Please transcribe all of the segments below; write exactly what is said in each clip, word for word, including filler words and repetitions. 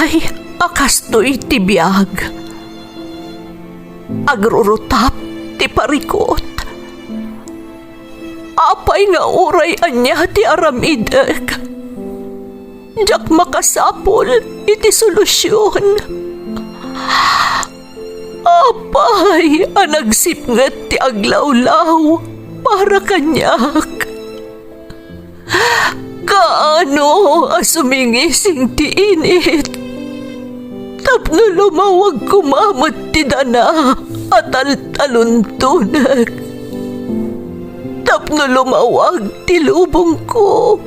Ay, a kastoy ti biag. Agrurutap ti parikut. Apay nga uray ania ti aramidek, diak makasapul iti solusion. Apay a nagsipnget ti aglawlaw para kaniak? Kaano a sumingising ti init tapno lumawag koma met ti dana a taltaluntonek, tapno lumawag ti lubongko?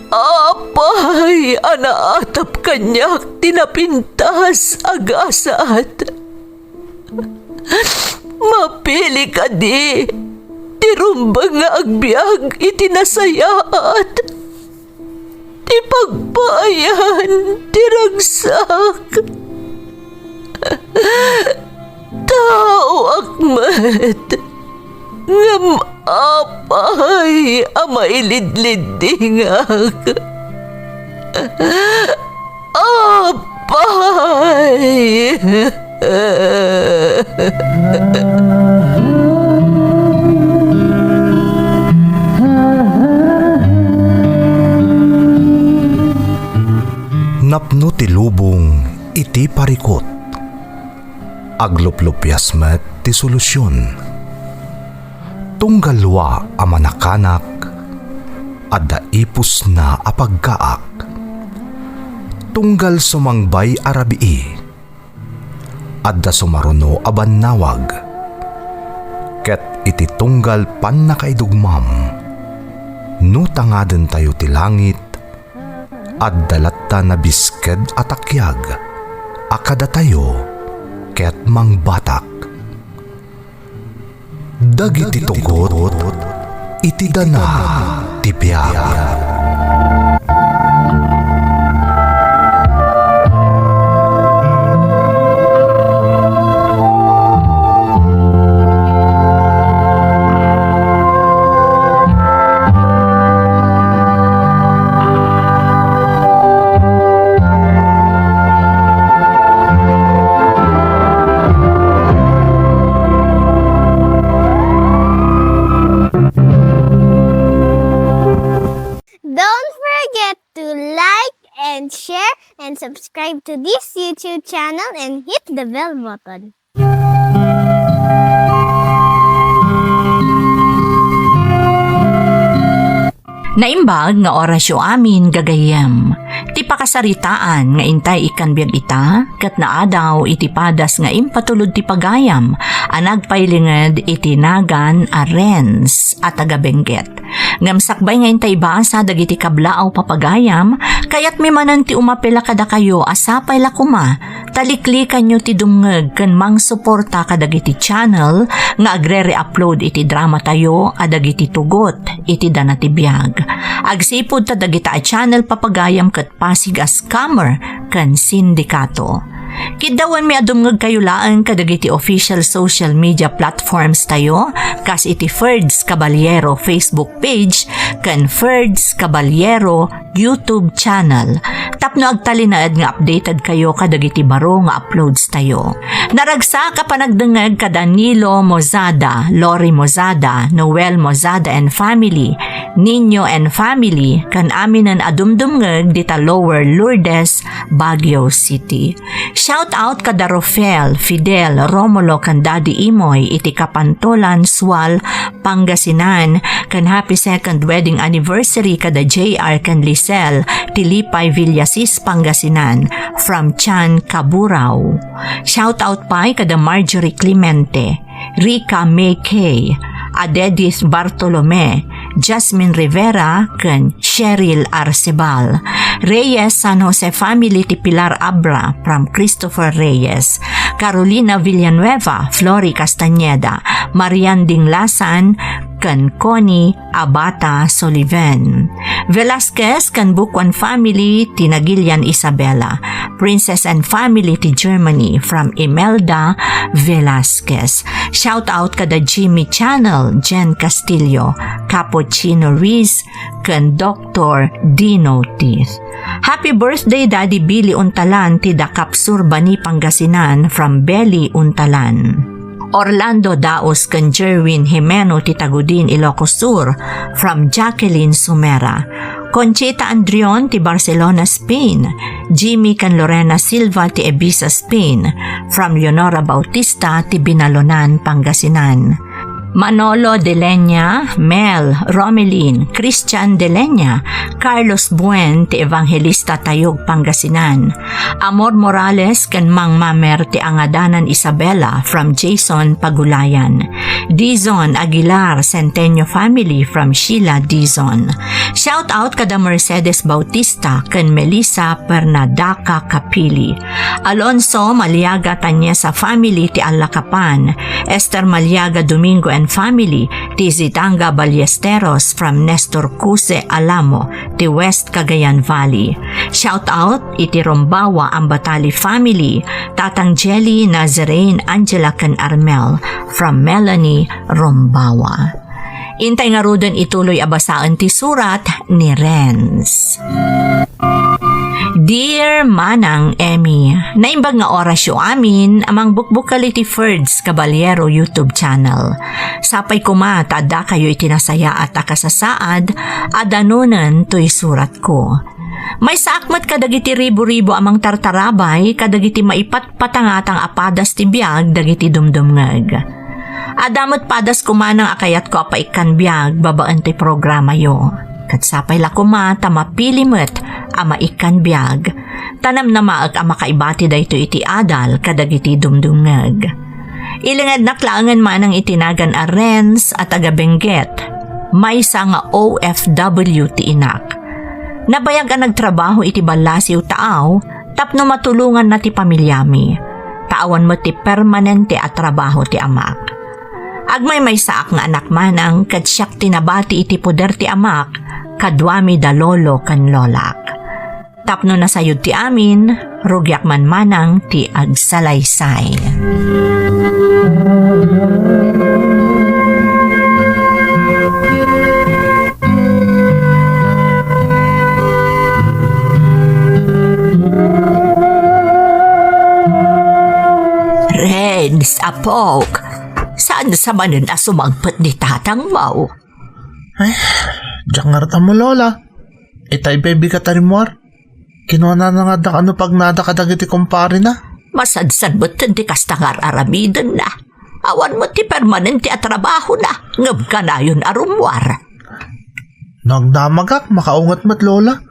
Apay a naatap kaniak ti napintas a gasat? Mapili kadi ti rumbeng nga agbiag iti nasayaat, ti pagpaayan ti ragsak? Taoak met, ngem apay a mailidliddingak? Apay! Napno ti lubong iti parikut. Agluplupias met ti solusion. Tunggal dua a manakanak, adda ipusna a pagkaak. Tunggal sumangbay a rabii, adda sumaruno a bannawag. Ket iti tunggal pannakaidugmam, no tangadentayo ti langit, adda latta nabisked a takiag a kadatayo ket mangbatak. Dagiti tugot iti dana ti biag. Don't forget to like and share and subscribe to this YouTube channel and hit the bell button. Naimbag nga orasyo amin, gagayyem. Ti pakasaritaan nga intay ikkan biag ita, ket naadaw iti padas nga impatulod ti pagayam a nagpailinged iti nagan a Renz a taga Benguet. Ngem sakbay nga intay ibasa dagiti kablaaw papagayam, kayatmi manen ti umapela kadakayo a sapay la koma ta liklikanyo ti dumngeg ken mangsuporta kadagiti channel nga agre-re-upload iti dramatayo a dagiti tugot iti dana ti biag. Agsipud ta dagita a channel papagayam ket pasig a scammer ken sindikato. Kiddawenmi a dumngegkayo laeng kadagiti official social media platforms tayo, kas iti Ferds Caballero Facebook page ken Ferds Caballero YouTube channel, tapno agtalinaed nga updated kayo kadagiti baro nga uploads tayo. Naragsak a panagdengngeg kada Nilo Mozada, Lori Mozada, Noel Mozada and family, Nino and family, ken aminen a dumdumngeg dita Lower Lourdes, Baguio City. Shout out kada Rofel, Fidel, Romulo, ken Daddy Imoy iti Kapantolan, Sual, Pangasinan, ken happy second wedding anniversary kada J R ken Lisel ti Lipay, Villasis, Pangasinan, from Chan Kaburao. Shout out pay kada Marjorie Clemente, Rica May Kay, Adedis Bartolome, Jasmine Rivera, ken Cheryl Arcebal. Reyes San Jose family ti Pilar Abra from Christopher Reyes, Carolina Villanueva, Flory Castañeda, Marian Dinglasan, ken Connie Abata Sullivan. Velasquez ken Bukuan family ti Nagilian Isabela. Princess and family ti Germany from Imelda Velasquez. Shout out kada Jimmy Channel, Jen Castillo, Cappuccino Reese, ken Doktor Dino Teeth. Happy birthday, Daddy Billy Untalan ti Dakap Sur, Bani, Pangasinan, from Belly Untalan. Orlando Daos ken Jerwin Jimeno ti Tagudin, Ilocos Sur, from Jacqueline Sumera. Conchita Andrion ti Barcelona, Spain. Jimmy ken Lorena Silva ti Ibiza, Spain, from Leonora Bautista ti Binalonan, Pangasinan. Manolo de Leña, Mel, Romelin, Christian de Leña, Carlos Buen ti Evangelista, Tayug, Pangasinan. Amor Morales ken Mang Mamer ti Angadanan, Isabela, from Jason Pagulayan. Dizon Aguilar, Centenio family, from Sheila Dizon. Shout out kada Mercedes Bautista ken Melissa Pernadaca Capili. Alonso Maliaga Tanyesa family ti Alakapan. Esther Maliaga Domingo and family ti Zitanga Ballesteros, from Nestor Cuse Alamo ti West Cagayan Valley. Shout out iti Rombawa Ambatali family, Tatang Jelly, Nazarene, Angela, ken Armel, from Melanie Rombawa. Intay ngaruden ituloy a basaen ti surat ni Renz. Dear Manang Emmy, naimbag nga orasyo amin a mangbukbukel iti Ferds Caballero YouTube channel. Sapay koma ta addakayo iti nasayaat a kasasaad a danonen toy suratko. Maysaak met kadagiti ribu-ribu a mangtartarabay kadagiti maipatpatangatang a padas ti biag dagiti dumdumngeg. Adda met padas koma nang a kayatko a paikkan biag babaen ti programayo. Ket sapay la koma ta mapili met a maikkan biag, ta namnamaek a makaibati daytoy iti adal kadagiti dumdumngeg. Ilingednak laengen manang iti nagan a Renz a taga Benguet. Maysa nga O F W ti inak. Nabayag a nagtrabaho iti ballasiw taaw tapno matulonganna ti pamiliami. Ta awan met ti permanente a trabaho ti amak. Agmaymaysaak nga anak manang ket siak ti nabati iti poder ti amak kaduami da lolo ken lolak. Tapno nasayod ti amin, rugiak man manang ti agsalaysay. Renz, apok, saan sa manen a sumangpet ni tatangmo? Ay, diak ngarud ammo, Lola. Itay, baby, ka ta rimmuar. Kinuanana nga adda kano pagnada kadagiti kumparena. Masadsan met ti kasta nga ar-aramidenna. Awan met ti permanente a trabahona, ngem kanayon a rummuar. No agdamagak, makaunget met, Lola.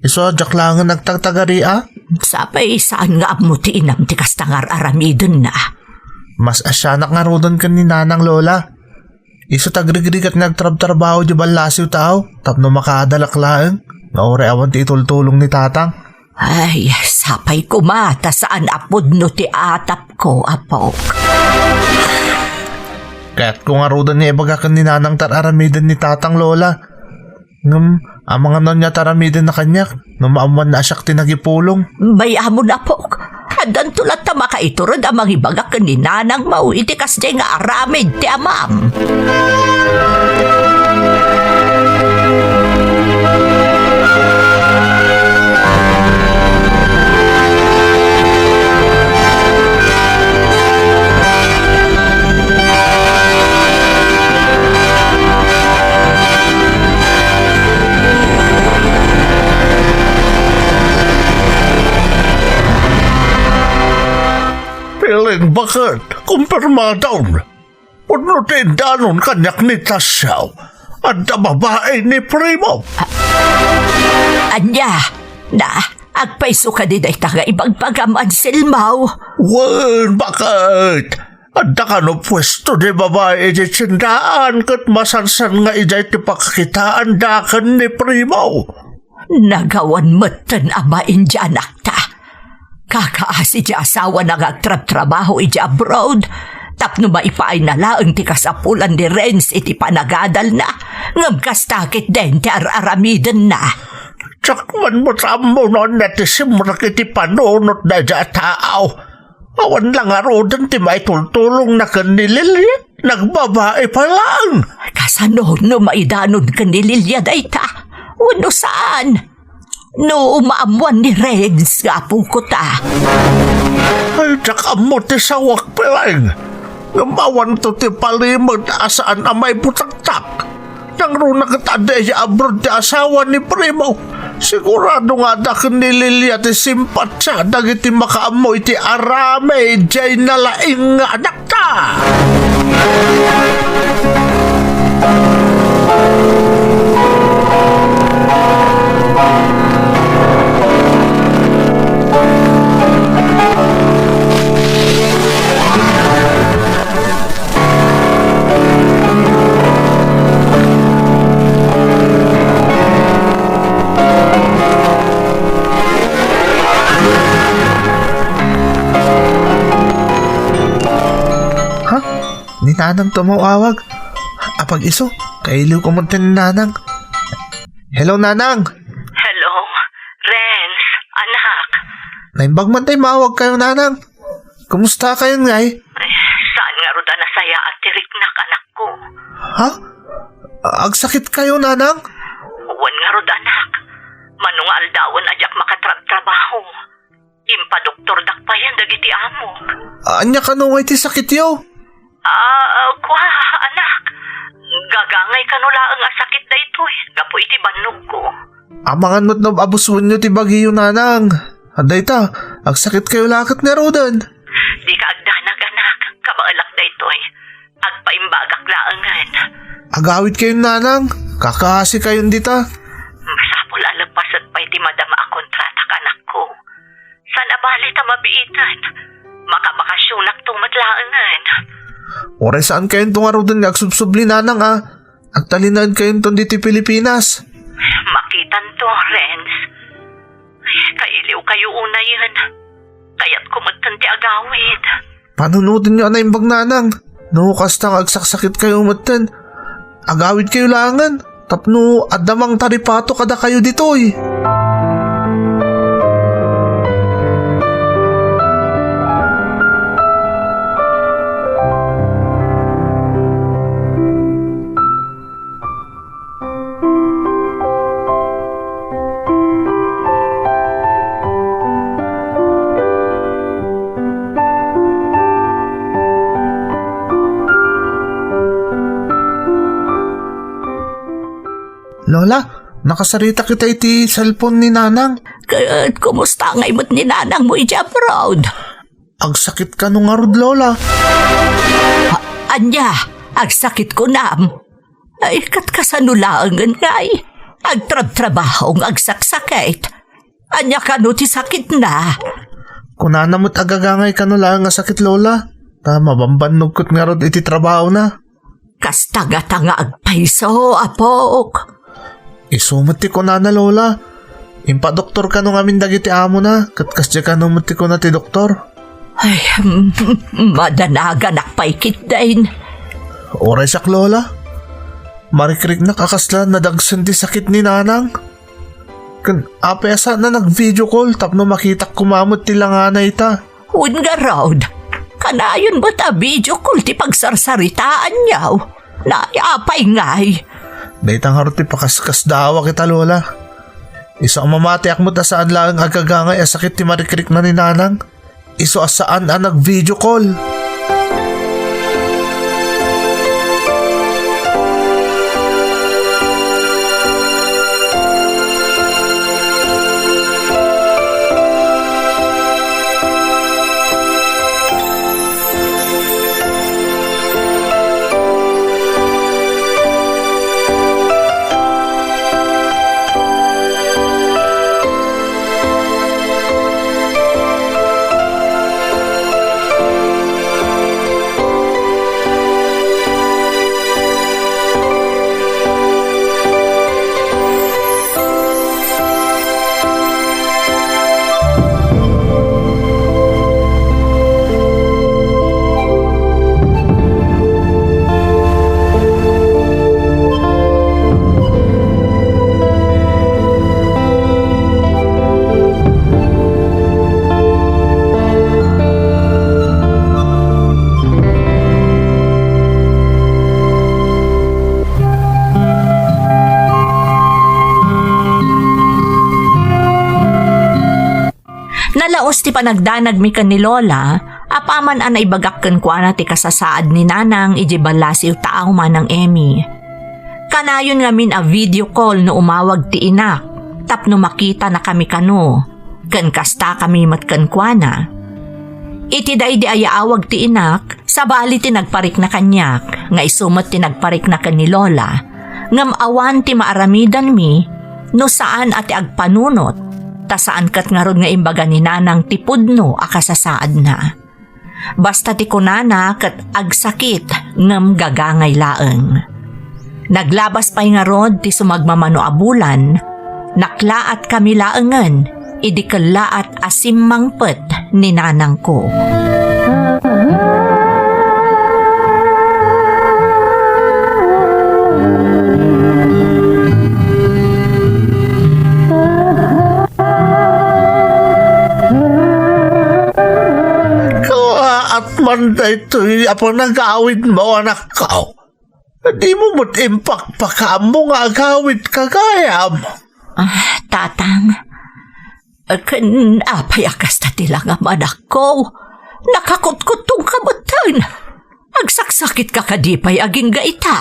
Isu a diak laengen agtagtagari a. Sapay saan nga ammo ti inam ti kasta nga ar-aramidenna. Mas asianak ngaruden ken ni Nanang, Lola. Isu ti agrigrigat nga agtrabtrabaho di ballasiw taaw tapno makaadalak laeng nga uray awan ti itultulong ni Tatang. Ay, sapay koma ta saan a pudno ti atapko, apok. Kayatko ngaruden nga ibaga ken ni Nanang ti ar-aramiden ni Tatang, Lola. Ngem, amangan ania ti aramidenna kaniak no maammoanna a siak ti nagipulong. Bay-amon, apok. Addanto latta makaitured a mangibaga ken ni Nanangmo iti kasdiay nga aramid ti amam. Piling baket, kumpirmadon. Pudno ti indanon kaniak ni Tasyaw. Adda babai ni Primo. Ania? Na, agpayso kadi dayta nga ibagbagam, Anselmo? Wen, baket. Adda kano puesto ti babai idiay tiendaan ket masansan nga idiay ti pakakitaanda ken ni Primo. Nagawan metten a maindianakta. Kakaasi ti asawana nga agtrabtrabaho idiay abroad tapno maipaayna laeng ti kasapulan ni Renz iti panagadalna, ngem kasta ketdin ti ar-aramidenna. Diak man met ammo no ania ti simrek iti panunotna idiay a taaw. Awan la ngaruden ti maitultulongna ken ni Lilian. Nagbabai pay laeng. Kasano no maidanon ken ni Lilia dayta? Wenno saan? No maammuan ni Renz nga apoko ta. Ay, diak ammo ti sawak, Peleng. Ngem awanto ti palimed a saan a maibutaktak. Nangruna ket adda idiay abroad ti asawa ni Primo. Sigurado nga adda ken ni Lilia ti simpatsa dagiti makaammo iti aramid diay nalaing nga anakta. Ha? Ni Nanang ti umawag. Apag-isu, kailiwko met ni Nanang. Hello, Nanang! Hello, Renz, anak. Naimbag man tay maawag kayo, Nanang. Kumusta kayon ngay? Ay, saan ngarud a nasayaat ti riknak, anakko? Ha? Agsakit kayo, Nanang? Wen ngarud, anak. Mano nga aldawen a diak makatrabtrabaho. Impadoktordak payen dagiti amok. Ania kano ngay ti sakityo? Ah, kua, anak. Gagangay kano laeng a sakit daytoy gapu iti bannogko. Amangan met no abusuenyo ti bagiyo, Nanang. Dayta, agsakit kayo la ket ngaruden. Dika agdanag, anak. Kabaelak daytoy. Agpaimbagak laengen. Agawid kayon, Nanang. Kakaasi kayon dita. Masapul a lepaset pay ti madama a kontratak, anakko. Saan a bali ta mabiiten. Makabakasionakto met laengen. Uray saan kayonto ngaruden nga agsubsubli, Nanang, a. Agtalinaed kayonton ditoy Pilipinas. Makitanto, Renz. Ay, kailiw kayo unayen. Kayatko metten ti agawid. Panunotenyo a naimbag, Nanang. No kasta nga agsaksakit kayo metten, agawid kayo laengen tapno adda mangtaripato kadakayo ditoy. Lola, nakasarita kita iti cellphone ni Nanang. Ket kumusta ngay met ni Nanang mo idiay abroad? Agsakit kano ngarud, Lola? A-, ania? Agsakit kunam? Ay, ket kasano laengen ngay? Agtrabtrabaho nga agsaksakit. Ania kano ti sakitna? Kunana met a gagangay kano laeng a sakit, Lola. Ta mabambannog ket ngarud iti trabahona. Kasta ngata nga agpayso, apok. Isu met ti kunana, Lola. Impadoktor kano ngamin dagiti amona, ket kasdiay kano met ti kuna ti doktor. Ay, madanaganak pay ketdin. Uray siak, Lola. Marikriknak a kasla nadagsen ti sakit ni Nanang. Ken apay a saan a nag-video call tapno makitak koma met ti langana ita? Wen ngarud, kanayon met a video call ti pagsarsaritaanyo. Nay, apay ngay? Dayta ngarud ti pakaskasdaawa kita, Lola. Isu a mamatiak met a saan laeng a gagangay a sakit ti marikrikna ni Nanang. Isu a saan a nag-video call. Nalaus ti panagdanagmi ken ni Lola, apaman a naibagak kenkuana ti kasasaad ni Nanang idiay ballasiw taaw, Manang Emmy. Kanayon ngamin a video call no umawag ti inak, tapno makitanakami kano, ken kastakami met kenkuana. Iti daydi a yaawag ti inak, sabali ti nagparikna kaniak, nga isu met ti nagparikna ken ni Lola, ngem awan ti maaramidanmi no saan a ti agpanunot, ta saan ket ngarud nga imbaga ni Nanang ti pudno a kasasaadna. Basta ti kunana ket agsakit ngem gagangay laeng. Naglabas pay ngarud ti sumagmamano a bulan, naklaatkami laengen idi kellaat a simmangpet ni nanangko. Kawaat man daytoy a panagawidmo, anakko. Dimo met impakpakaammo nga agawidka gayam. Ah, Tatang, ken apay a kasta ti langam, anakko? Nakakutkuttongka metten. Agsaksakitka kadi pay agingga ita?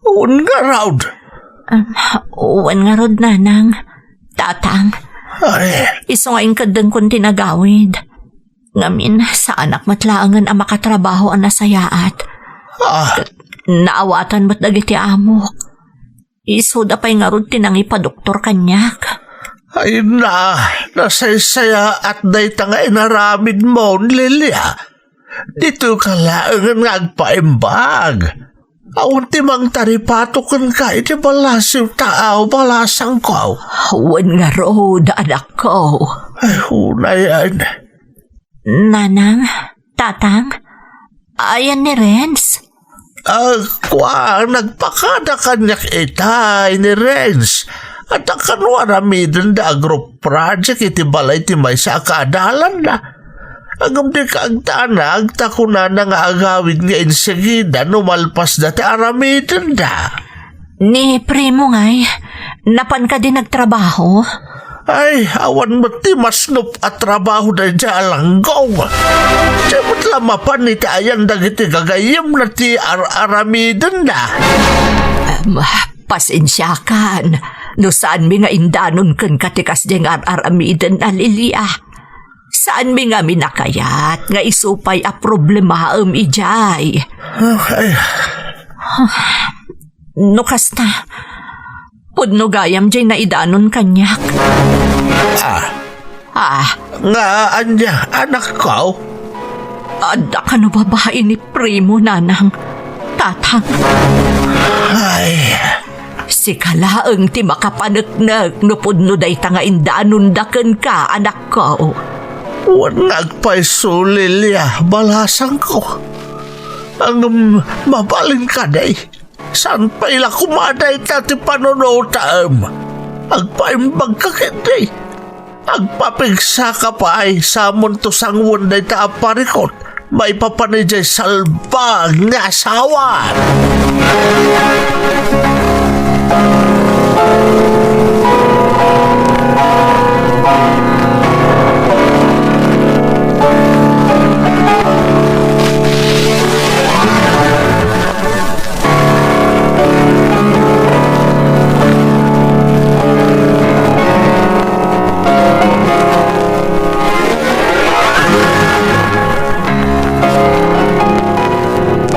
Wen ngarud. Um, wen ngarud, Nanang. Tatang, Ay, isu nga inkeddengkon ti nagawid. Ngamin, saanak met laengen a makatrabaho a nasayaat. Ah. Naawatan met dagiti amok. Isuda pay ngarud ti nangipadoktor kaniak. Ay na, nasaysayaat dayta nga inaramidmo, Lilia. Ditoyka laengen nga agpaimbag. Awan ti mangtaripato kenka iti ballasiw taaw, balasangko. Wen ngarud, anakko. Ay, unayen. Nanang, Tatang, ayan ni Renz? Ah, kua, nagpakada kaniak ita ni Renz. Adda kano aramidenda a group project iti balay ti maysa a kaadalanna. Ngem dika agdanag ta kunana nga agawid nga insegida no malpasda ti aramidenda. Ni Primo ngay, napan kadi nagtrabaho? Ay, awan met ti masnop a trabaho daydiay a langgong. Diay met la mapan iti ayan dagiti gagayyemna ti ar-aramidenda. Em, pasensiakan no saanmi nga indanon kenka ti kasdiay nga ar-aramidenna, Lilia. Saanmi ngamin a kayat nga isu pay a problemaem idiay. Okay. No kasta, pudno gayam diay naidanon kaniak. Ah. Ah. Nga ania, anakko? Adda kano babai ni Primo, Nanang, Tatang? Ay. Sika laeng ti makapaneknek no pudno dayta nga indanonda kenka, anakko. Wen nga agpayso, Lilia, balasangko. Ngem mabalin kadi. Saan pay la koma dayta ti panunotem? Agpaimbagka ketdi. Agpapigsaka pay, samonto sanguen dayta a parikut maipapan idiay salbag nga asawa.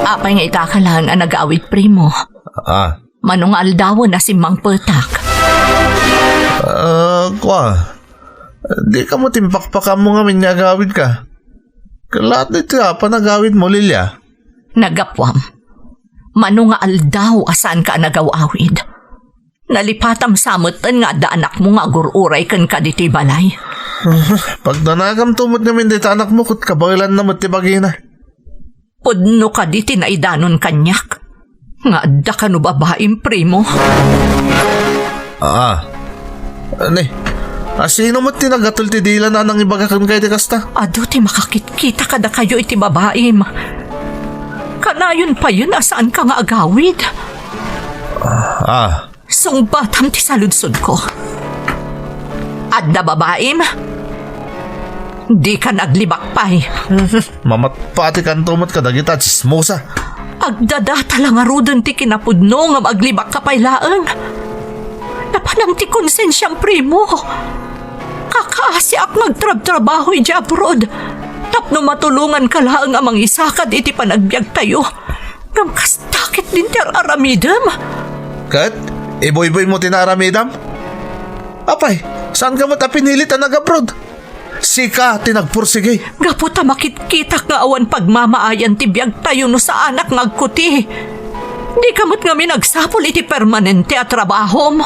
Apay nga itaka laeng a nagawid, Primo? Ah. Mano nga aldawen a simmangpetak? Ah, kua. Dika met impakpakaammo ngamin nga agawidka. Kellaat daytoy a panagawidmo, Lilia. Naggapuam. Mano nga aldaw a saanka a nagaw-awid? Nalipatam sa metten nga adda anakmo nga agur-uray kenka ditoy balay. Pagdanagamto met ngamin dayta anakmo ket kabaelanna met ti bagina. Pudno kadi ti naidanon kaniak? Nga adda kano babaim, Primo? Ah. Ni, a, sino met ti nagatel ti dila na nangibaga kenka iti kasta? Adu ti makakitkita kadakayo iti babaim. Kanayon payen a saanka nga agawid. Ah. Sungbatam ti saludsodko. Adda babaim? Dika naglibak pay. Mamatpatikanto met kadagita a tsismosa. Agdadata la ngaruden ti kinapudno ngem aglibakka pay laeng. Napanam ti konsensiam, primo. Kakaasiak nga agtrabtrabaho idiay abroad tapno matulonganka laeng a mangisakad iti panagbiagtayo. Ngem kasta ketdin ti ar-aramidem. Ket ibuyboy mo ti naaramidam? Apay, saanka met a pinilit a nag-abroad? Sika ti nagpursigi. Gapu ta makitkitak nga awan pagmamaayan ti biagtayo no saanak nga agkuti. Dika met ngamin agsapul iti permanente a trabahom.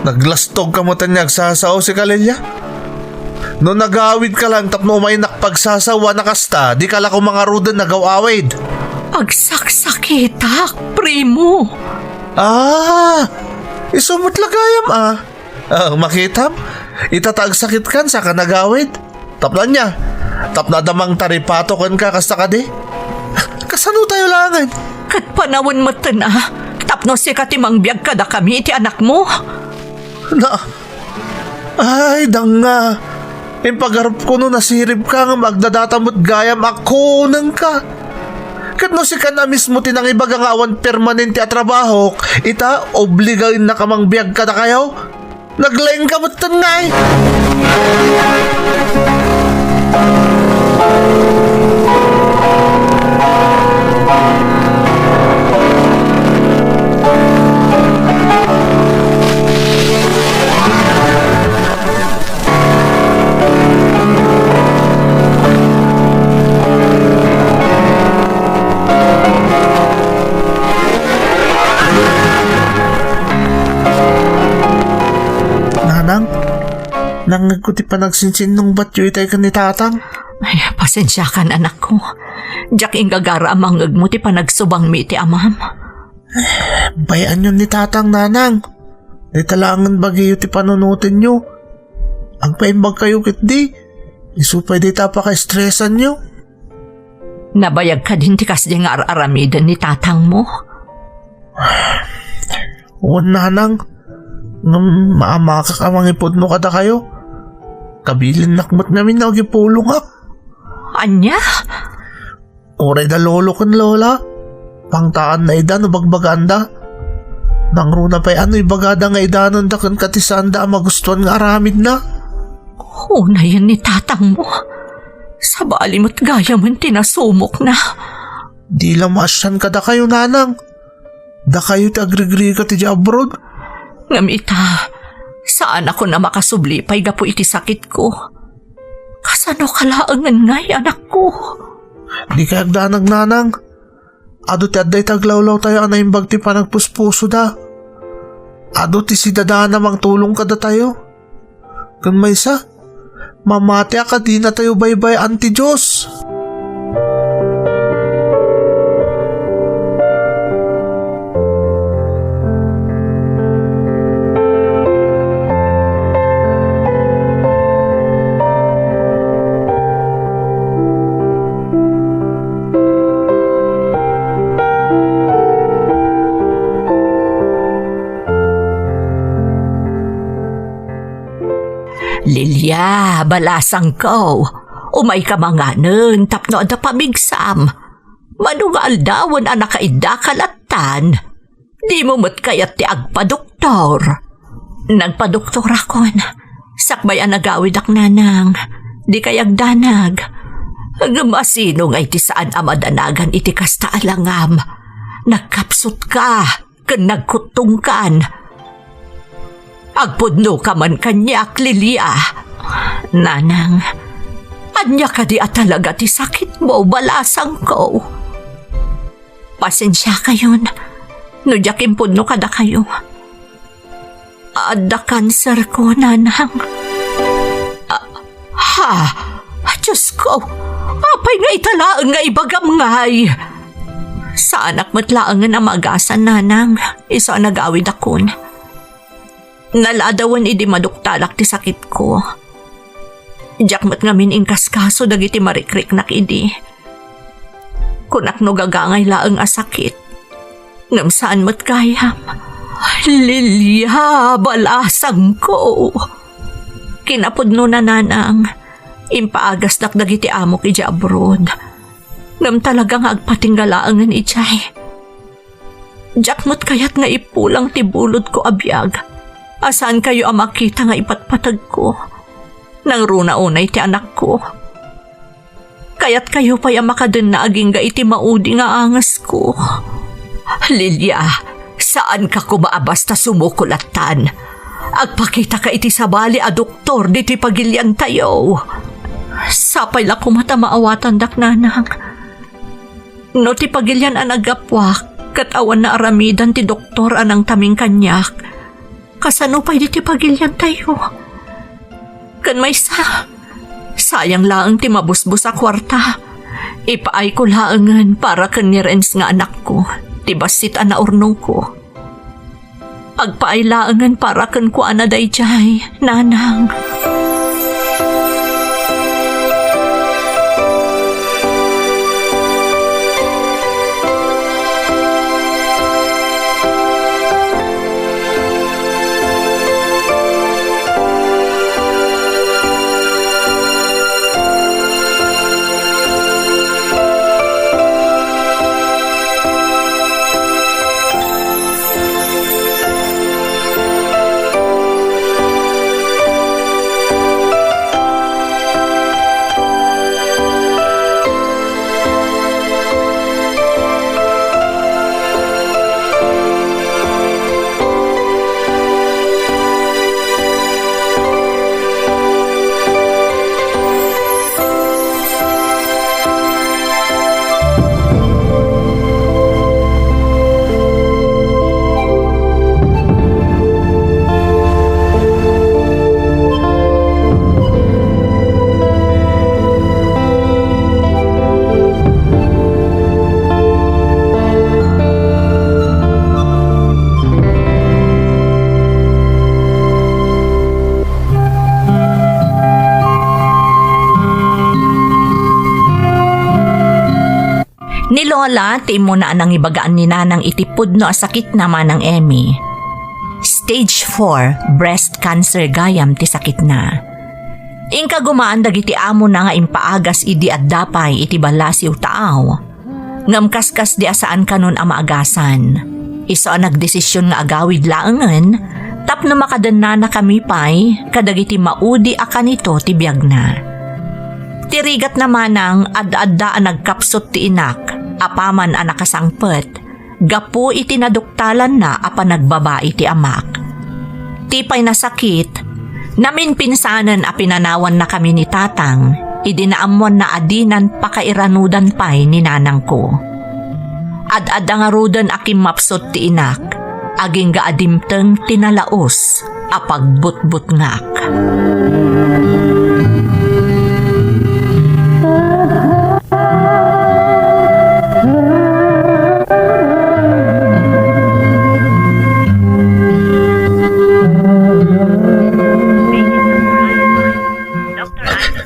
Naglastogka met nga agsasao, Lilia. No nagawidka lang tapno umaynak pagsasawan a kasta, dika la koma ngaruden nagaw-awid. Agsaksakitak, primo. Ah, isu met la gayam, ah. Ah, makitam? Ita ta agsakitkan, saka nagawid? Tapno ania? Tapno adda mangtaripato kenka kasta kadi? Kasano tayo laengen? Ket panawen metten a, tapno sika ti mangbiag kadakami iti anakmo. Na, ay, danga. Impagarupko no nasiribka ngem agdadata met gayam a kunengka. Ket no sikan a mismo ti nangibaga nga awan permanente a trabahok, ita, obligaennak a mangbiag kadakayo? Naglaingka metten ngay! Nanang, nangngegko ti panagsinsinnungbatyo itay ken ni Tatang. Ay, pasensiakan, anakko. Diak inggagara a mangngegmo ti panagsubangmi iti amam. Bay-anyon ni Tatang, Nanang. Dayta laengen bagiyo ti panunotenyo. Agpaimbagkayo ketdi. Isu pay dayta a pakaestresanyo. Nabayag kadin ti kasdi nga ar-aramiden ni tatangmo? Wen, Nanang, ngem maamakak a mangipudno kadakayo. Kabilinnak met ngamin nga agipulongak. Ania? Uray da lolo ken lola, pangtaanna ida no bagbagaanda. Nangruna pay a no ibagada nga idanonda kenka ti saanda a magustuan nga aramidna. Unayen ni tatangmo. Sabali met gayamen ti nasumokna. Di la maasian kadakayo, Nanang. Dakayo ti agrigrigat idiay abroad. Ngem ita, saanakon a makasubli pay gapu iti sakitko. Kasanoka laengen ngay, anakko? Dikay agdanag, Nanang. Adu ti adda iti aglawlawtayo a naimbag ti panagpuspusoda. Adu ti sidadaan a mangtulong kadatayo. Ken maysa, mamatiak a dinatayo baybay-an ti Dios. Lilia, balasangko, umayka manganen tapno adda pamigsam. Mano nga aldawen a nakaiddaka lattan, dimo met kayat ti agpadoktor? Nagpadoktorakon. Sakbay a nagawidak, Nanang, dikay agdanag. Ngem asino ngay ti saan a madanagan iti kasta a langam? Nagkapsutka ken nagkuttongkan. Agpudnoka man kaniak, Lilia. Nanang, ania kadi a talaga ti sakitmo, balasangko? Pasensiakayon no diak impudno kadakayo. Adda kanserko, Nanang. Ah, ha? Diosko, apay nga ita laeng nga ibagam ngay? Saanak met laengen a maagasan, Nanang, isu a nagawidakon. Naladawen idi maduktalak ti sakitko. Diak met ngamin inkaskaso dagiti marikriknak idi. Kunak no gagangay laeng a sakit, ngem saan met gayam. Lilia, balasangko. Kinapudnona, Nanang, Impaagasdak dagiti amok idiay abroad. Ngem talaga nga agpatingga laengen idiay. Diak met kayat nga ipulang ti bulodko a biag a saankayo a makita nga ipatpategko. Nangruna unay ti anakko. Kayatkayo pay a makadenna agingga iti maudi nga angesko. Lilia, saanka koma a basta sumukolattan. Agpakitaka iti sabali a doktor ditoy pagiliantayo. Sapay la koma ta maawatandak, nanang. No ti pagilian a naggapuak ket awan naaramidan ti doktor a nangtaming kaniak, kasano pay ditoy pagiliantayo? Ken maysa, sayang laeng ti mabusbos a kuarta. Ipaayko laengen para ken ni Renz nga anakko ti bassit a naurnongko. Agpaay laengen para kenkuana daydiay, nanang. Ni Lola ti immuna a nangibagaan ni Nanang iti pudno a sakitna, Manang Emmy. Stage four breast cancer gayam ti sakitna. Inkagumaan dagiti amona nga impaagas idi adda pay iti ballasiw taaw. Ngem kaskasdi a saan kanon a maagasan. Isu a nagdesisyon nga agawid laengen tapno makadennanakami pay kadagiti maudi a kanito ti biagna. Ti rigatna manang, ad-adda a nagkapsut ti inak, apaman a nakasangpet, gapu iti naduktalanna a panagbabai ti amak. Ti pay nasakit, naminpinsanen a pinanawannakami ni Tatang idi naammoanna a dinan pakairanudan pay ni Nanangko. Ad-adda ngaruden a kimmapsut ti inak, agingga a dimteng ti nalaus a pagbutbutngak.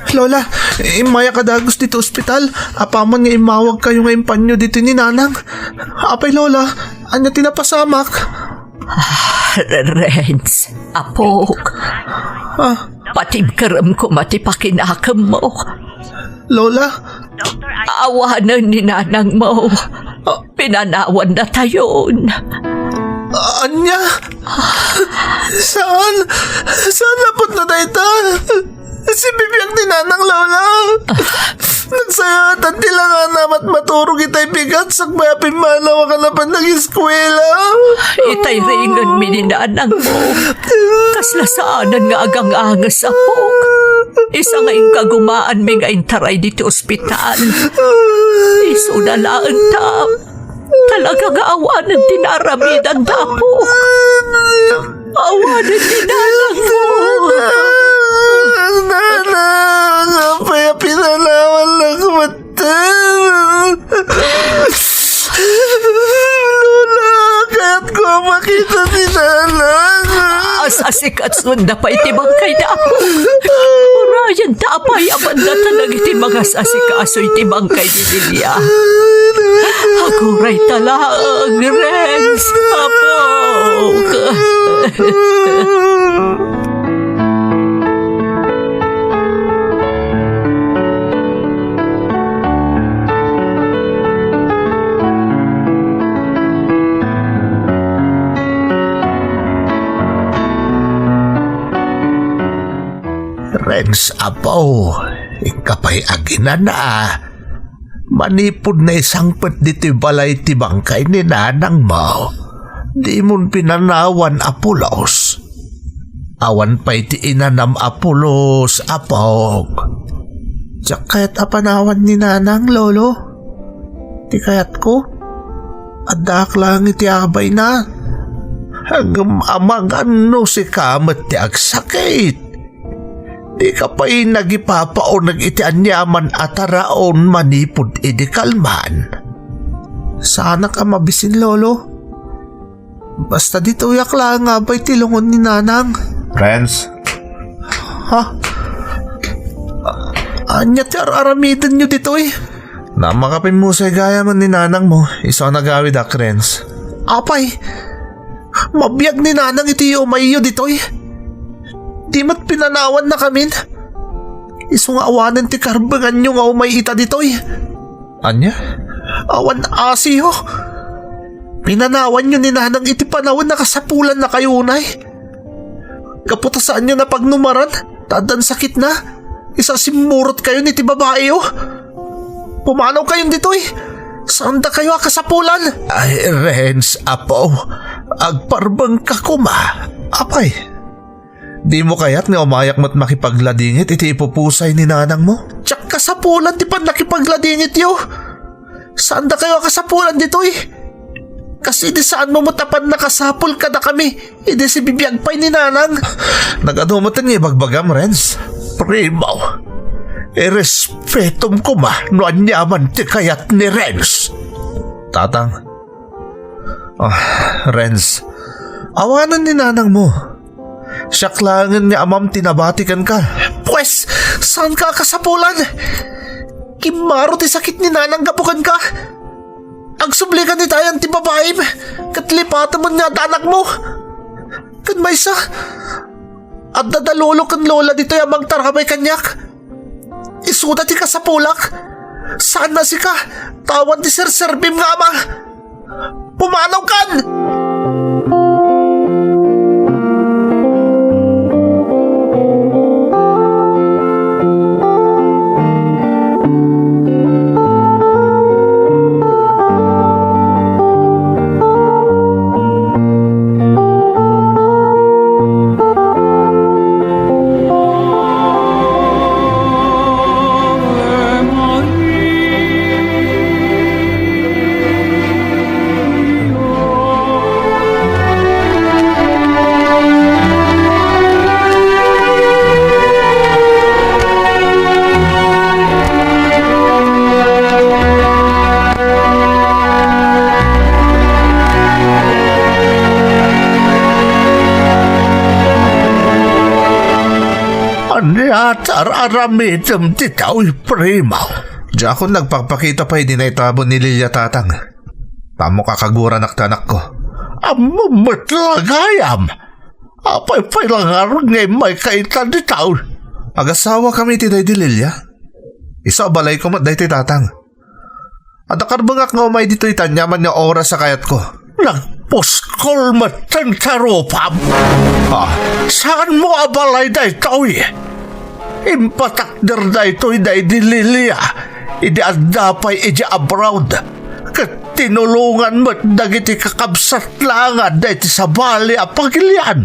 Lola, immayak a dagus ditoy ospital. Apaman nga immawagkayo nga impanyo ditoy ni Nanang. Apay, Lola, ania ti napasamak? Ah, Renz, apok. Ah. Patibkerem koma ti pakinakemmo. Lola? Awanen ni nanangmo. Ah. Pinanawannatayon. Ah, ania? Saan? Saan naputno dayta? Sibibiag ni Nanang, Lola. Nagsayaatan ti langana, matmaturog itay bigat sakbay a pimmanaw a kanapan nag-eskuela. Itay ringenmi ni nanangmo. Kasla saanen nga agang-anges, apok. Isu nga inkagumaanmi nga intaray ditoy ospital. Isuna laeng ta Talaga nga awanen ti naaramidanda, apok. Awanen ti nanangmo. Nanang, apay a pinanawannak met? Lola, kayatko a makita ni Nanang. Asasikasoda pay ti bangkayda, apok. Urayen ta apay a banda ta dagiti mangasasikaso iti bangkay ni Lilia. Agurayta laeng, Renz, apok. Renz, apo, inka pay aginana. Manipud naisangpet ditoy balay ti bangkay ni nanangmo, dimon pinanawan a pulos. Awan pay ti inanam a pulos, apok. Diak kayat a panawan ni nanang, lolo. Ti kayatko, addaak laeng iti abayna. Ngem amangan no sika met ti agsakit. Dika pay nagipapauneg iti aniaman a taraon manipud idi kalman. Saanak a mabisin, lolo. Basta ditoyak laeng abay ti lungon ni nanang. Renz? Ha? A-, ania ti ar-aramidenyo ditoy? Namakapimmusay gayamen ni nanangmo, isu a nagawidak, Renz. Apay, mabiag ni nanang iti umayyo ditoy. Di met pinanawannakamin. Isu nga awanen ti karbenganyo nga umay ita ditoy. Ania? Awan asiyo. Pinanawanyo ni nanang iti panawen a kasapulannakayo unay. Gapu ta saanyo napagnumaran, ta addan sakitna, isu a simmurotkayon iti babaio. Pumanawkayon ditoy. Saandakayo a kasapulan. Ay, Renz, apo, agparbengka koma. Apay, dimo kayat nga umayak met makipagladingit iti ipupusay ni nanangmo? Diak kasapulan ti pannakipagladingityo. Saandakayo a kasapulan ditoy. Kas idi saanmo met a pannakasapul kadakami idi sibibiag pay ni nanang. Nagadu met nga ibagbagam, Renz. Primo, irespetom koma no aniaman ti kayat ni Renz. Tatang. Ah, Renz, awanen ni nanangmo. Siak laengen nga amam ti nabati kenka. Pues, saanka a kasapulan? Kimmaro ti sakit ni nanang gapu kenka. Agsublikan itayan ti babaim, ket lipatem nga adda anakmo. Ken maysa, adda da lolo ken lola ditoy a mangtarabay kaniak. Isuda ti kasapulak. Saan a sika, ta awan ti serserbim nga ama. Pumanawkan! Ania ti ar-aramidem ditoy, primo? Diakon nagpakpakita pay idi naitabon ni Lilia, tatang. Ammok a kaguranak ti anakko. Ammom met la gayam. Apay pay la ngarud nga immayka ita ditoy? Agasawakami iti daydi Lilia. Isu a balayko met daytoy, tatang. Adda karbengak nga umay ditoy ta aniaman nga oras a kayatko. Nagpuskol metten ti rupam. Ah, saanmo a balay daytoy? Impatakder daytoy daydi Lilia idi adda pay idiay abroad, ket tinulongan met dagiti kakabsatna nga adda iti sabali a pagilian.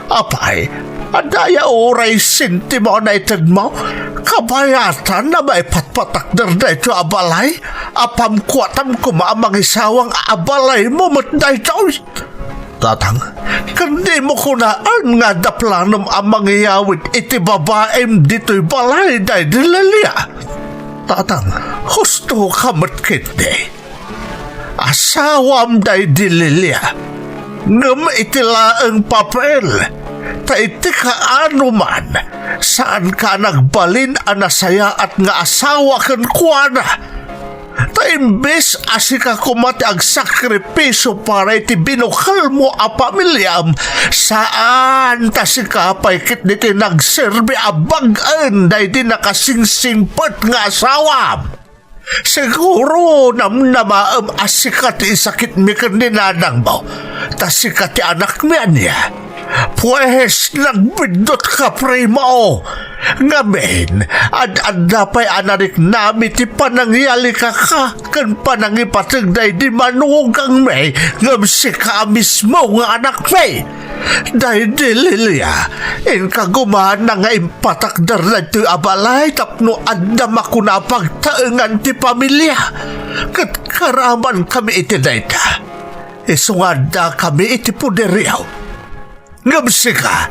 Apay, adda aya uray sentimo a naitedmo? Kabayatan a maipatpatakder daytoy a balay? Apam koma a mangisawang a balaymo met daytoy. Tatang, ken dimo kunaen nga adda planom a mangiyawid iti babaim ditoy balay daydi Lilia? Tatang, hustoka met ketdi. Asawam daydi Lilia. Ngem iti laeng papel, ta iti kaanoman, saanka a nagbalin a nasayaat nga asawa kenkuana. Ta imbes a sika koma ti agsakripisio para iti binukelmo a pamiliam, saan ta sika pay ketdi ti nagserbi a bag-en daydi nakasingsingpet nga asawam. Siguro, namnamaem a sika ti isakitmi ken ni nanangmo, ta sika ti anakmi ania? Wes, nagbiddutka, primo. Ngamin, ad-adda pay a nariknam iti panangiyalikaka ken panangipateg daydi manugangmi, ngem sika a mismo nga anakmi. Daydi Lilia, inka gumana nga impatakder daytoy a balay tapno adda makuna a pagtaengan ti pamilia, ket karamankami iti dayta. Isu nga addakami iti poderyo. Ngem sika,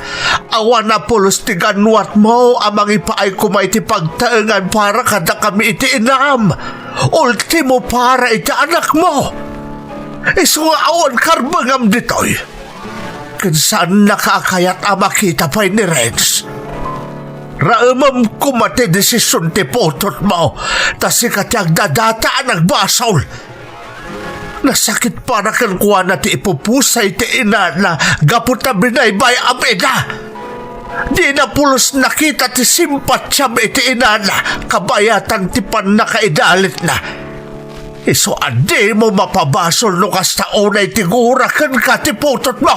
awan a pulos ti ganwatmo a mangipaay koma iti pagtaengan para kadakami iti inam, ultimo para iti anakmo. Isu nga awan karbengam ditoy. Ken saannaka a kayat a makita pay ni Renz. Raemem koma ti desision ti putotmo, ta sika ti agdadata a nagbasol. Nasakit para kenkuana ti ipupusay ti inana gapu ta binaybay-am ida. Dina pulos nakita ti simpatiam iti inana kabayatan ti pannakaidalitna. Isu a dimo mapabasol no kasta unay ti gura kenka ti putotmo.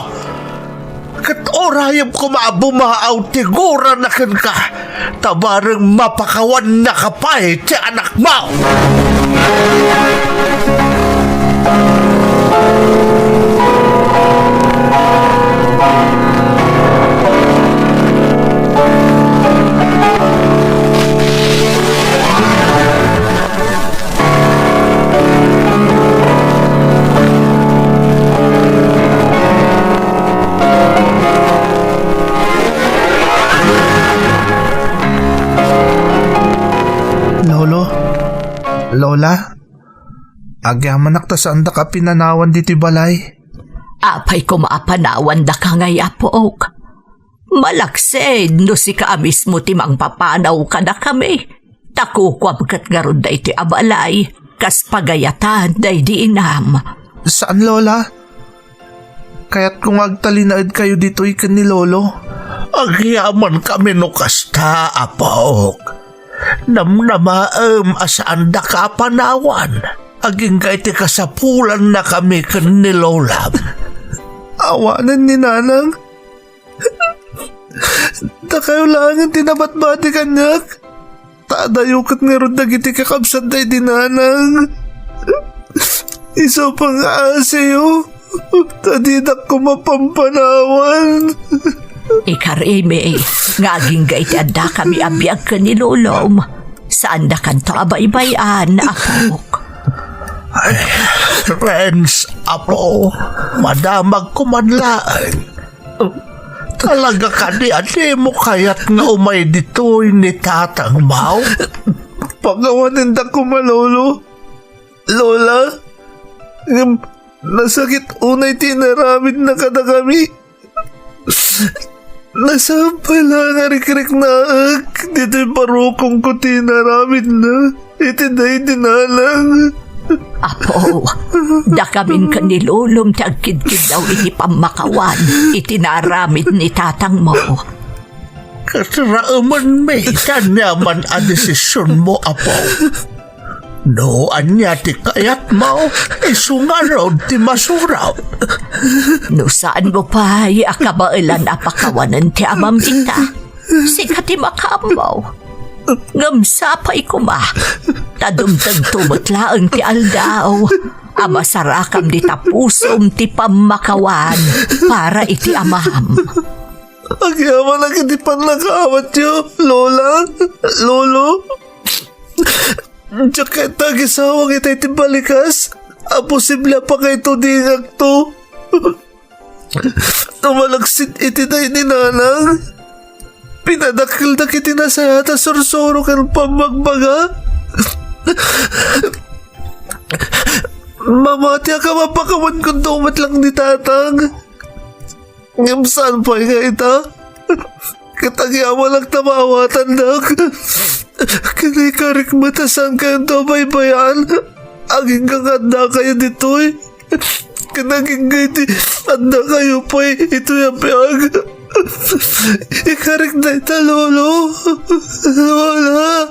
Ket urayem koma a bumaaw ti gurana kenka, ta bareng mapakawannaka pay ti anakmo. Lolo? Lola? Agyamanak ta saandaka a pinanawan ditoy balay. Apay koma a panawandaka ngay, apok? Malaksid no sika a mismo ti mangpapanaw kadakami, ta kukuam ket ngarud daytoy a balay kas pagayatan daydi inam. Saan, Lola. Kayatko nga agtalinaedkayo ditoy ken ni Lolo. Agyamankami no kasta, apok. Namnamaem a saandaka a panawan agingga iti kasapulannakami ken ni Lolam. Awanen ni Nanang. Dakayo laengen ti nabatbati kaniak. Ta adayo ket ngarud dagiti kakabsat daydi Nanang. Isu pay nga asiyo, ta didak koma pampanawan. Ikarimi nga agingga iti addakami a biag ken ni Lolom, saandakanto a baybay-an, apok. Ay, Renz, apo, madamagko man laeng. Talaga kadi a dimo kayat nga umay ditoy ni Tatang Mao? Pakawanendak koma, Lolo. Lola, ngem nasakit unay ti inaramidna kadakami. Nasapay la nga rikriknaek ditoy barukongko ti inaramidna iti daydi Nanang. Apo, dakamin ken ni Lolom ti agkidkiddaw iti pammakawan iti naaramid ni tatangmo. Kasraemenmi ti aniaman a desisionmo, Apo. No ania ti kayatmo, isu ngarud ti masurot. No saanmo pay a kabaelan a pakawanen ti amam ita, sika ti makaammo. Ngem sapay koma, ta dumtengto met laeng ti aldaw a masarakam dita pusom ti pammakawan para iti amam. Agyamanak iti pannakaawatyo, Lola, Lolo. Diak kayat a agisawang itay ti balikas a posible a pakaitudingakto. No malaksid iti daydi Nanang, pinadakkeldak iti nasayaat a sursuro ken pammagbaga. Mamatiak a mapakawan kunto met lang ni Tatang. Ngem saan pay nga ita? Ket agyamanak ta maawatandak. Ken ikarik met a saankayonto a baybay-an agingga nga addakayo ditoy. Ken agingga iti addakayo pay itoy a biag. Ikarik dayta, Lolo. Lola.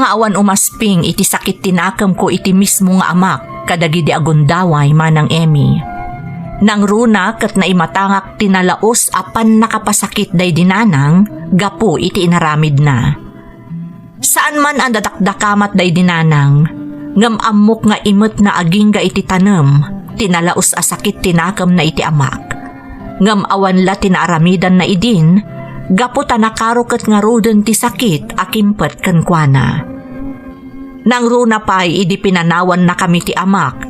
nga awan umasping iti sakit ti nakemko iti mismo nga amak kadagidi a gundaway, Manang Emmy. Nangruna ket naimatangak ti nalaus a pannakapasakit daydi nanang gapu iti inaramidna. Saan man a nadakdakamat daydi nanang, ngem ammok nga imetna agingga iti tanem ti nalaus a sakit ti nakemna iti amak. Ngem awan la ti naaramidanna idin, gapu ta nakaro ket ngaruden ti sakit a kimpet kenkuana. Nangruna pay idi pinanawannakami ti amak,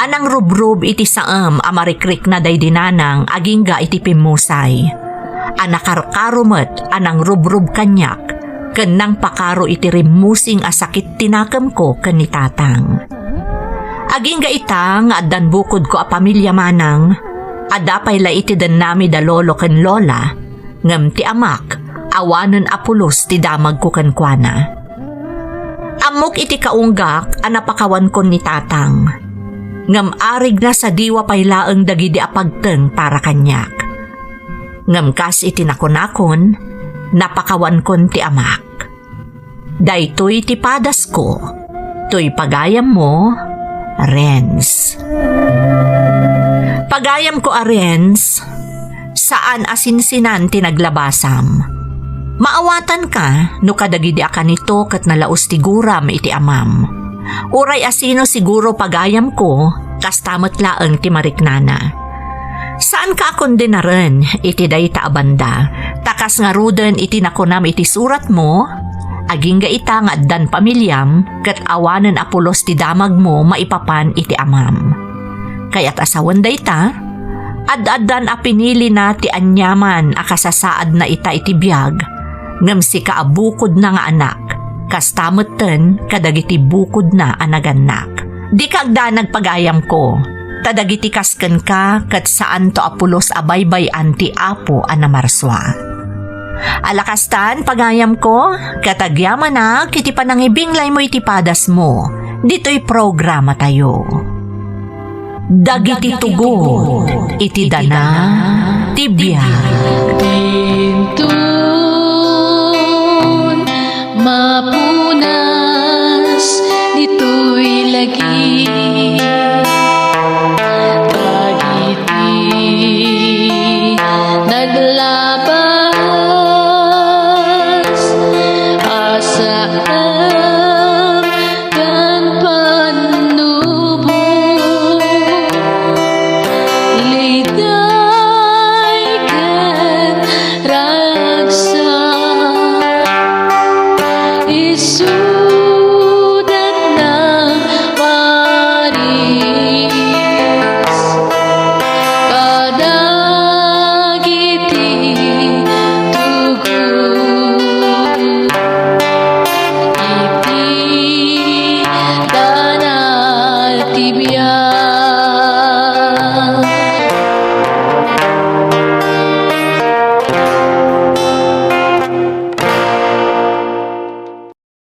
a nangrubrub iti saem a marikrikna daydi nanang agingga iti pimmusay, a nakarkaro met a nangrubrub kaniak, ken nangpakaro iti rimmusing a sakit ti nakemko ken ni tatang. Agingga ita nga addan bukodko a pamilia, Manang, adda pay la iti dennami da lolo ken lola, ngem ti amak, awanen a pulos ti damagko kenkuana. Ammok iti kaunggak a napakawankon ni tatang, ngem arigna sadiwa pay laeng dagidi a pagteng para kaniak. Ngem kas iti nakunakon, napakawankon ti amak. Daytoy ti padasko, toy pagayammo, Renz. Pagayamko a Renz, saan a sinsinan ti naglabasam. Maawatanka no kadagidi a kanito ket nalaus ti guram iti amam. Uray a sino siguro pagayamko, kasta met laeng ti mariknana. Saanka a kondenaren iti dayta a banda, ta kas ngaruden iti nakunam iti suratmo, agingga ita nga addan pamiliam ket awanen a pulos ti damagmo maipapan iti amam. Kayat a sawen dayta, ad-addan a pinilina ti aniaman a kasasaadna ita iti biag, ngem sika a bukodna nga anak, kasta metten kadagiti bukodna a nagannak. Dika agdanag pagayamko, ta dagiti kas kenka ket saanto a pulos a baybay-an ti Apo a namarsua. Ala kastan, pagayamko, ket agyamanak iti panangibinglaymo iti padasmo, ditoy programatayo. Dagiti tugot iti dana ti biag. Inton mapu-